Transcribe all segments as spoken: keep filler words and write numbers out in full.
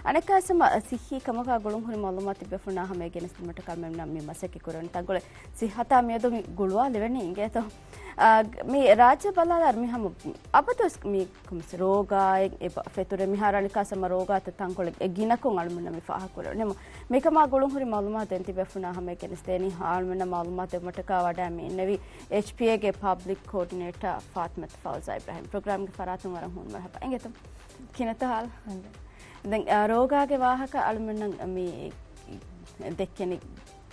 އަނެއްކާސް ހަމަ ސިއްހީ ކަމަކާ ގުޅުން ހުރި މައުލޫމާތު ދެއްވެފަ ހުންނާ ހަމަ އެ ގެނެސްދިނުމަށްޓަކާ އަޅުމެންނަށް މި މަސައްކަތް ކުރަން. ތަންކޮޅެއް ސިއްހަތާ މިއަދު މި ގުޅުވާލެވެނީ އިނގޭތޯ. އާ، މި ރާއްޖެ ބަލާލާ މި ހަމަ އަބަދުވެސް މި ކޮމިސް ރޯގާއެއް އެބަ ފެތުރޭ. މިހާރު އަނެއްކާސް ހަމަ ރޯގާތައް ތަންކޮޅެއް ގިނަކޮށް އަޅުމެންނަށް މި ފާހަގަކުރެވެނީ. މިކަމާ ގުޅުން ހުރި މައުލޫމާތު ދެން ތިބޭފުޅުންނާ ހަމައަށް ގެނެސްދޭނީ. އަޅުމެންނަށް މައުލޫމާތު ދެއްވުމަށްޓަކާ ވަޑައި މި އިންނެވީ އެޗްޕީއޭގެ ޕަބްލިކް ކޯޑިނޭޓާ ފާތިމަތު ފައުޒާ އިބްރާހިމް. ޕްރޮގްރާމްގެ ފަރާތުން ވަރަށް ހޫނު މަރުހަބާ. އިނގޭތޯ ކިނަތައް ހާލު. ދެން، އާ، ރޯގާގެ ވާހަކަ އަޅުމެންނަށް މި ދެއްކެނީ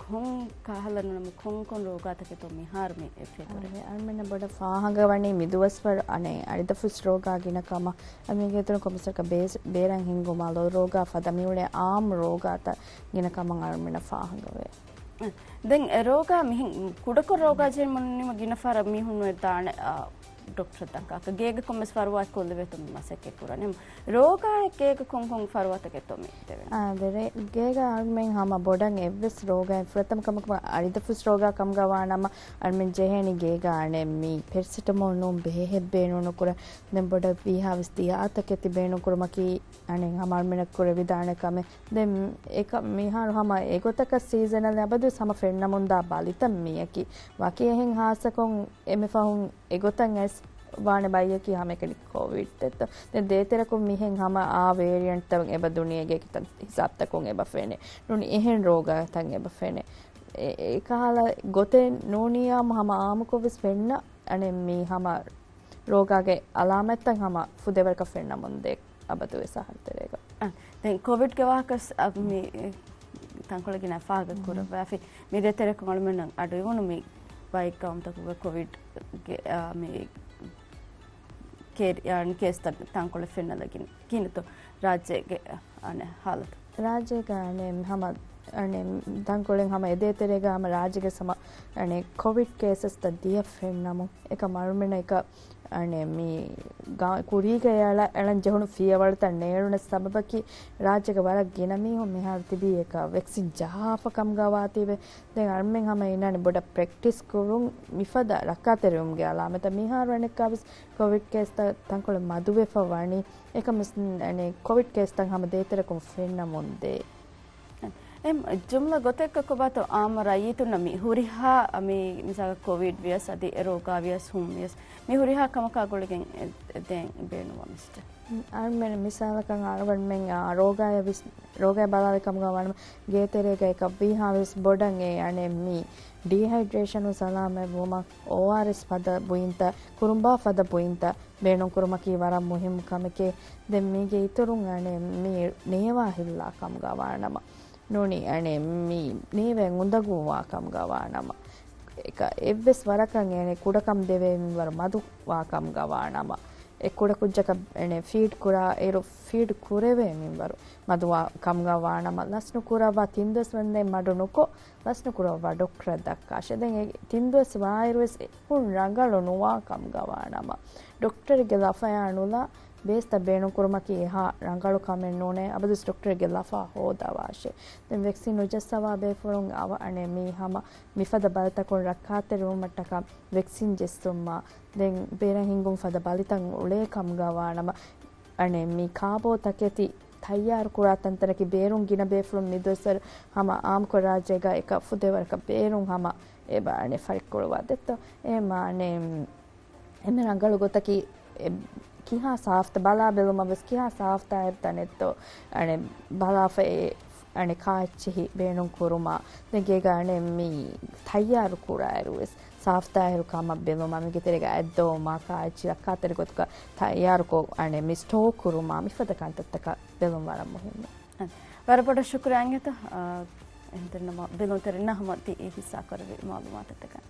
ކޮން ކަހަލަ ނޫނަމަ ކޮން ކޮން ރޯގާތަކެއްތޯ މިހާރު މި ފެތުރޭ؟ އާ، އަޅުމެންނަށް ބޮޑަށް ފާހަގަވަނީ މިދުވަސްވަރު އަނެއް އަޅިދަފުސް ރޯގާ ގިނަ ކަމަށް. އަ، މީގެ އިތުރުން ކޮމިސަރަކަށް ބޭސް-، ބޭރަށް ހިންގުމާ ލޯ ރޯގާ ފަދަ މިއުޅޭ އާއްމު ރޯގާތައް ގިނަ ކަމަށް އަޅުމެންނަށް ފާހަގަވޭ. ދެން ރޯގާ މިހެން ކުޑަކޮށް ރޯގާ ޖެހި މުންނިމަ ގިނަ ފަހަރަށް މީހުން ދާނެ، އާ، ޑޮކްޓަރ ދައްކާކަށް ގޭގެ ކޮންމެސް ފަރުވާތް ކޮށްލެވޭތޯ މި މަސައްކަތް ކުރަނީ. ރޯގާއެއް ގޭގެ ކޮން ކޮން ފަރުވާތަކެއްތޯ މި ދެވެނީ؟ އާ، ދެރޭ ގޭގަ އަޅުމެން ހަމަ ބޮޑަށް އެއްވެސް ރޯގާއެއް ފުރަތަމަ ކަމަކު އަޅިދަފުސް ރޯގާ ކަމުގަ ވާނަމަ އަޅުމެން ޖެހޭނީ ގޭގަ އަނެއް މި ޕެރެސިޓަމޯލް ނޫން ބޭހެއް ބޭނުން ނުކުރަން. ދެން ބޮޑަށް ވީހާވެސް ދިޔާތަކެތި ބޭނުން ކުރުމަކީ އަނެއް ހަމަ އަޅުމެންނަށް ކުރެވިދާނެ ކަމެއް. ދެން އެކަ މިހާރު ހަމަ އެގޮތަކަށް ސީޒަނަލް އަބަދުވެސް ހަމަ ފެންނަމުންދާ ބަލިތައް މިއަކީ. ވަކި އެހެން ހާއްސަކޮށް އެންމެ ފަހުން އެގޮތަށް އައިސް ވާނެ ބައްޔަކީ ހަމައެކަނި ކޮވިޑް ދެއްތޯ. ދެން ދޭތެރެކުން މިހެން ހަމަ އާ ވޭރިއަންޓްތައް އެބަ ދުނިޔޭގެ ކިތަން ހިސާބުތަކުން އެބަ ފެނޭ. ނޫނީ އެހެން ރޯގާތައް އެބަ ފެނޭ. އެ، އެކަހަލަ ގޮތެއް ނޫނީ އާއްމު ހަމަ އާއްމުކޮށްވެސް ފެންނަ އަނެއް މީ ހަމަ ރޯގާގެ އަލާމަތްތައް ހަމަ ފުދޭވަރަކަށް ފެންނަމުންދޭ އަބަދުވެސް އަހަރު ތެރޭގަ. އަ، ދެން ކޮވިޑްގެ ވާހަކަސް އަ، މި ތަންކޮޅެއް ގިނަ ފާހަގަ ކުރައްވާފި. މި ދޭތެރެކު އަޅުމެންނަށް އަޑުއިވުނު މި ބައެއް ގައުމުތަކުގަ ކޮވިޑްގެ، އަ، މި ކޭ-، އަ، ކޭސްތައް ތަންކޮޅެއް ފެންނަލަގިން ކިނިތު ރާއްޖޭގެ އަނެއް ހާލަތު. ރާއްޖޭގަ އަނެއް ހަމަ އަނެއް ތަންކޮޅެއް ހަމަ އެދޭތެރޭގަ ހަމަ ރާއްޖޭގެ ހަމަ އަނެއް ކޮވިޑް ކޭސަސްތައް ދިޔަ ފެންނަމުން އެކަމަ އަޅުމެންނަށް އެކަ އަނެއް މި ގާ-، ކުރީގަ އެޅަ-، އެޅަން ޖެހުނު ފިޔަވަޅުތައް ނޭޅުނެ ސަބަބަކީ ރާއްޖޭގަ ވަރަށް ގިނަ މީހުން މިހާރު ތިބީ އެކަ ވެކްސިން ޖަހާފަ ކަމުގަ ވާތީވެ. ދެން އަޅުމެން ހަމަ އިންނާނެ ބޮޑަށް ޕްރެކްޓިސް ކުރުން މިފަދަ ރައްކާތެރިވުމުގެ އަލާމަތަށް. މިހާރު އަނެއްކާވެސް ކޮވިޑް ކޭސްތައް ތަންކޮޅެއް މަދުވެފަ ވަނީ. އެކަމަސް އަނެއް ކޮވިޑް ކޭސްތައް ހަމަ ދޭތެރެކުން ފެންނަމުންދޭ. އެ ޖުމްލަ ގޮތެއްގަ ކޮބާތޯ އާއްމު ރައްޔިތުންނަށް މި ހުރިހާ މި މިސާލަކަށް ކޮވިޑް ވިޔަސް އަދި ރޯގާ ވިޔަސް ހުން ވިޔަސް މި ހުރިހާ ކަމަކާ ގުޅިގެން އެ-، އެ ދޭން ބޭނުންވާ މިސްޓަ. އަޅުމެން މިސާލަކަށް އަޅުގަނޑުމެން އާ ރޯގާޔަށް ވިސް-، ރޯގާ ބަލާލި ކަމުގަ ވަނަމަ ގޭތެރޭގަ އެކަށް ވީހާވެސް ބޮޑަށް އެ އަނެއް މި ޑީހައިޑްރޭޝަނުން ސަލާމަތްވުމަށް އޯއާރްއެސް ފަދަ ބުއިންތައް، ކުރުނބާ ފަދަ ބުއިންތައް ބޭނުންކުރުމަކީ ވަރަށް މުހިއްމު ކަމެކޭ. ދެން މީގެ އިތުރުން އަނެއް މި ނޭވާ ހިއްލާ ކަމުގަ ވާނަމަ، ނޫނީ އަނެއް މި ނޭވާ އުނދަގޫވާ ކަމުގަ ވާނަމަ، އެކަ އެއްވެސް ވަރަކަށް އަނެއް ކުޑަކަން ދެވޭ މިންވަރު މަދުވާ ކަމުގަ ވާނަމަ، އެ ކުޑަކުއްޖަކަށް އަނެއް ފީޑް ކުރާ އިރު ފީޑް ކުރެވޭ މިންވަރު މަދުވާ ކަމުގަ ވާނަމަ، ލަސްނުކުރައްވާ ތިން ދުވަސް ވަންދެން މަޑު ނުކޮށް، ލަސްނުކުރައްވާ ޑޮކްޓަރަށް ދައްކާށޭ. ދެން އެ ތިން ދުވަސް ވާއިރުވެސް އެ ހުން ރަނގަޅު ނުވާ ކަމުގަ ވާނަމަ، ޑޮކްޓަރެއްގެ ލަފަޔާ ނުލާ ބޭސްތައް ބޭނުންކުރުމަކީ އެހާ ރަނގަޅު ކަމެއް ނޫނޭ. އަބަދުވެސް ޑޮކްޓަރެއްގެ ލަފާ ހޯދަވާށޭ. ދެން ވެކްސިން ނުޖައްސަވާ ބޭފުޅުން އަވަ އަނެއް މީ ހަމަ މިފަދަ ބަލިތަކުން ރައްކާތެރިވުމަށްޓަކާ ވެކްސިން ޖެއްސުމާ، ދެން ބޭރަށް ހިންގުން ފަދަ ބަލިތައް އުޅޭ ކަމުގަ ވާނަމަ، އަނެއް މި ކާބޯ ތަކެތި ތައްޔާރު ކުރާ ތަންތަނަކީ ބޭރުން ގިނަ ބޭފުޅުން މި ދުވަސްވަރު ހަމަ އާއްމުކޮށް ރާއްޖޭގަ އެކަ ފުދޭވަރަކަށް ބޭރުން ހަމަ އެބަ އަނެއް ފަރިއްކުޅުވާ ދެއްތޯ. އެ މާ އަނެއް އެންމެ ރަނގަޅު ގޮތަކީ އެ ކިހާ ސާފްތަ ބަލާ ބެލުމަށް ވެސް ކިހާ ސާފްތާއިރު ތަނެއްތޯ އަނެއް ބަލާފަ އެ އަނެއް ކާއެއްޗިހި ބޭނުން ކުރުމާ، ދެން ގޭގަ އަނެއް މި ތައްޔާރު ކުރާއިރު ވެސް ސާފްތާއިރު ކަމަށް ބެލުމާ، މީގެ ތެރޭގަ އަތްދޮވުމާ، ކާއެއްޗި ރައްކާތެރި ގޮތުގަ ތައްޔާރުކޮށް އަނެއް މި ސްޓޯ ކުރުމާ، މިފަދަ ކަންތައްތަކަށް ބެލުން ވަރަށް މުހިންމު. ވަރަށް ބޮޑަށް ޝުކުރިއްޔާ އިނގޭތަ، އާ، އެހެންތެރިނަމަ ބެލުންތެރިންނަށް ހަމަ ތި އެ ހިއްސާ ކުރެއްވި މައުލޫމާތުތަކަށް.